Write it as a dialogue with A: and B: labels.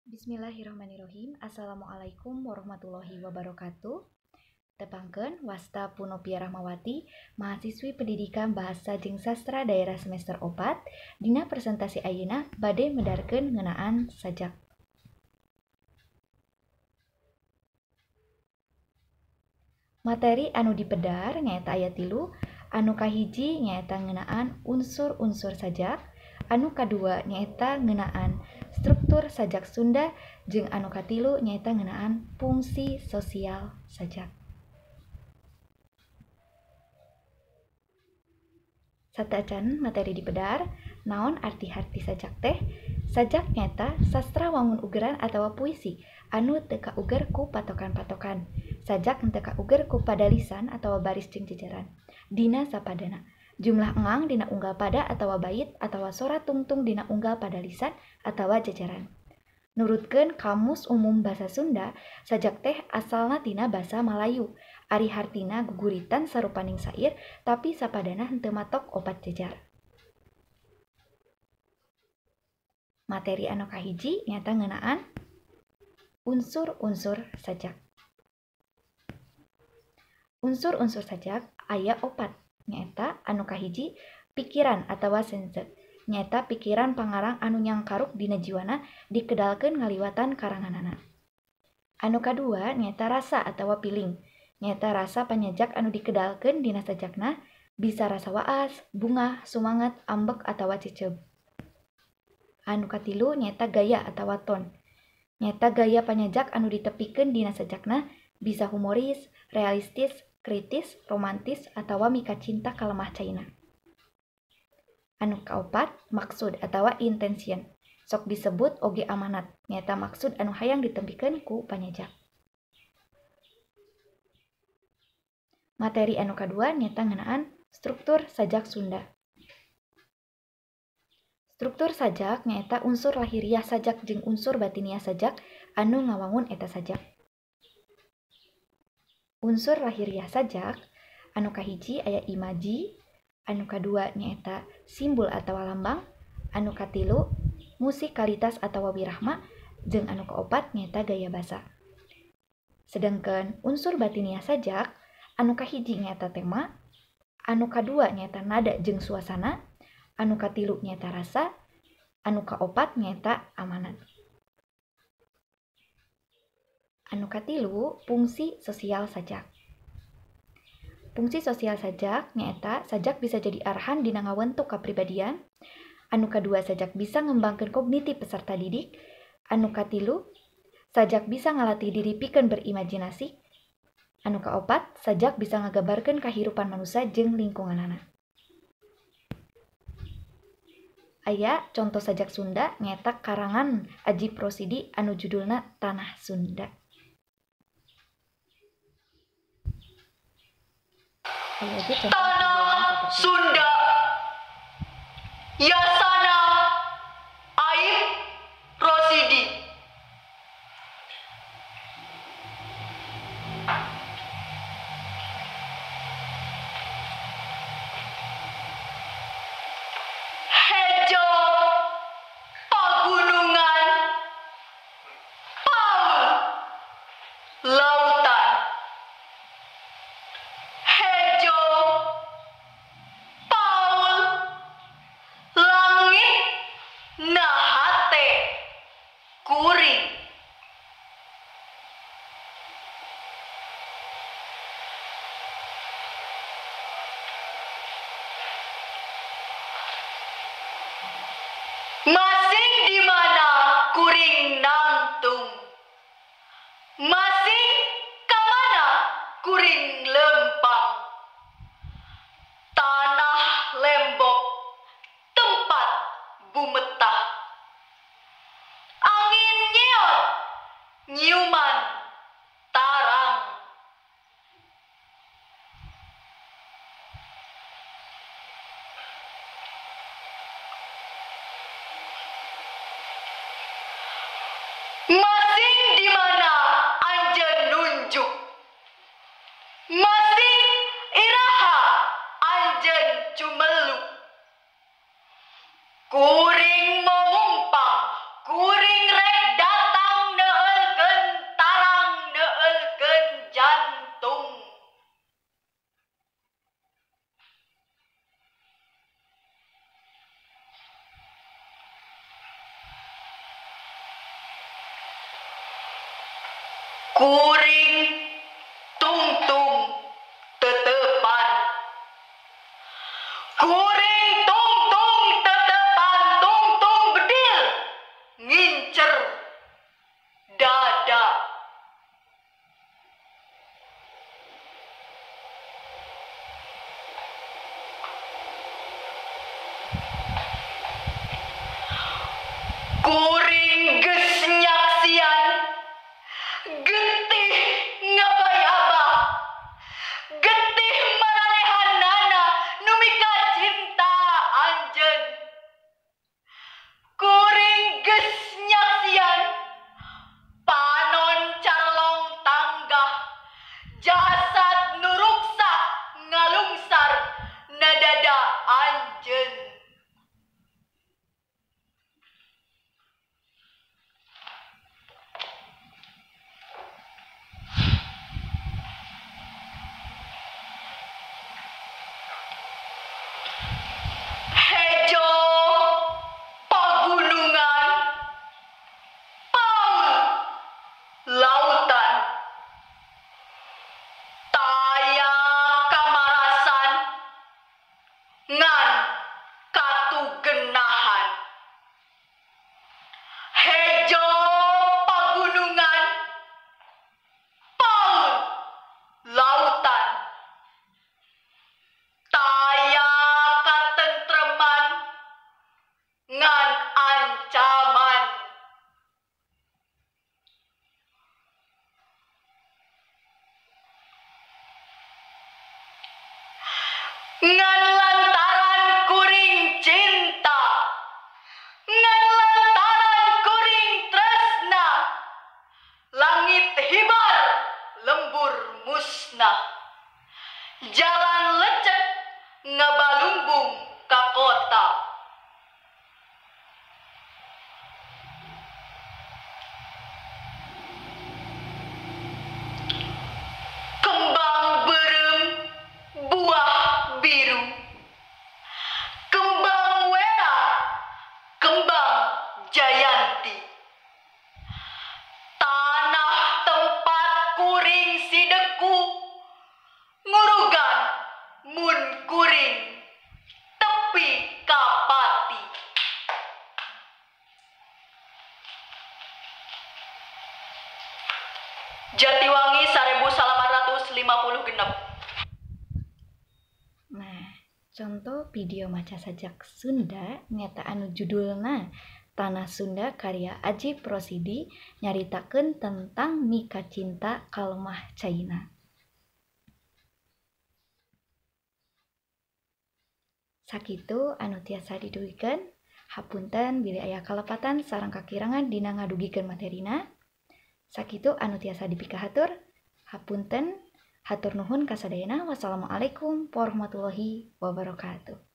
A: Bismillahirrahmanirrahim. Assalamualaikum warahmatullahi wabarakatuh. Tepangkeun wasta Punopia Rahmawati, mahasiswi Pendidikan Bahasa jeung Sastra Daerah semester 4, dina presentasi ayeuna bade medarkeun ngeunaan sajak. Materi anu dipedar nyaeta aya 3, anu kahiji nyaeta ngeunaan unsur-unsur sajak, anu kadua nyaeta ngeunaan struktur sajak Sunda, jeung anu katilu nyaeta ngeunaan fungsi sosial sajak. Sateuacan materi dipedar, naon arti-arti sajak teh? Sajak nyaeta sastra wangun ugeran atawa puisi anu teu kauger ku patokan-patokan. Sajak teu kauger ku padalisan atawa baris jeung jejeran. Dina sapadana jumlah engang dina unggal pada atawa bait atawa sora tungtung dina unggal padalisan atawa jejeran. Nurutkeun Kamus Umum Basa Sunda, sajak teh asalna tina basa Malayu. Ari hartina guguritan sarupaning sair, tapi sapadana henteu matok 4 jejar. Materi anu kahiji nyaeta ngeunaan unsur-unsur sajak. Unsur-unsur sajak aya 4, nyaeta anu kahiji pikiran atawa sense, nyaeta pikiran pangarang anu nyangkaruk dina jiwana dikedalkeun ngaliwatan karanganana. Anu kadua nyaeta rasa atawa piling, nyaeta rasa panyajak anu dikedalkeun dina sajakna, bisa rasa waas, bungah, sumanget, ambek atawa ceceub. Anu katilu nyaeta gaya atawa ton, nyaeta gaya panyajak anu ditepikeun dina sajakna, bisa humoris, realistis, kritis, romantis, atawa mikacinta ka lemah caina. Anu kaopat maksud atawa intention, sok disebut oge amanat, nyaeta maksud anu hayang ditempikeun ku panyajak. Materi anu kadua nyaeta ngeunaan struktur sajak Sunda. Struktur sajak nyaeta unsur lahiriah sajak jeung unsur batiniah sajak anu ngawangun eta sajak. Unsur lahiriah sajak anu kahiji aya imaji, anu kadua nyaeta simbol atawa lambang, anu katilu musikalitas atawa wirahma, jeung anu kaopat nyaeta gaya basa. Sedangkan unsur batiniah sajak anu kahiji nyaeta tema, anu kadua nyaeta nada jeung suasana, anu katilu nyaeta rasa, anu kaopat nyaeta amanat. Anu katilu fungsi sosial sajak. Fungsi sosial sajak nyaeta sajak bisa jadi arahan dina ngawentuk kapribadian, anu kadua sajak bisa ngembangkeun kognitif peserta didik, anu katilu sajak bisa ngalatih diri pikeun berimajinasi, anu kaopat sajak bisa ngagabarkeun kahirupan manusia jeung lingkunganana. Aya contoh sajak Sunda nyaeta karangan Ajip Rosidi anu judulna Tanah Sunda.
B: Tanah Sunda, Yasana Aib Rosidi. Hejo pagunungan, paul lautan. Hejo paul langit nahate kuring. Masing di mana kuring nangtung, masing kamana kuring lempang. Tanah lembok tempat bumetah, angin nyeot nyiuman tarang. Masing di mana anjeun nunjuk, masing iraha anjeun cumeluk. Kuring momumpang, kuring rek datang. Kuring tungtung tetepan. Kuring tungtung tetepan tungtung bedil ngincer dada. Kuring geus nyaksian getih ngabay-abah, getih maranehanana nu mika cinta anjeun. Kuring geus nyaksian panon carlong tanggah, jasad nu ruksak ngalungsar na dada anjeun. Hejo pagunungan, paun lautan, taya kamarasan, ngan katugenahan. Hejo pagunungan, paun lautan, taya katentreman, ngan ancaman. Ngan lantaran kuring cinta, ngan lantaran kuring tresna, langit hibar lembur musnah, jalan lecek ngabalumbung ka kota. Kembang beureum buah biru, kembang wera, kembang jayanti. Tanah tempat kuring sideku, ngurugan mun kuring tepi kapati. Jatiwangi 1856.
A: Nah, contoh video maca sajak Sunda nyata anu judulna Tanah Sunda karya Ajip Rosidi nyaritakeun tentang mika cinta kalemah caina. Sakitu anu tiasa didugikeun, hapunten bilih aya kalepatan sareng kakirangan dina ngadugikeun materina. Sakitu anu tiasa dipikahatur, hapunten, hatur nuhun kasadayana. Wassalamualaikum warahmatullahi wabarakatuh.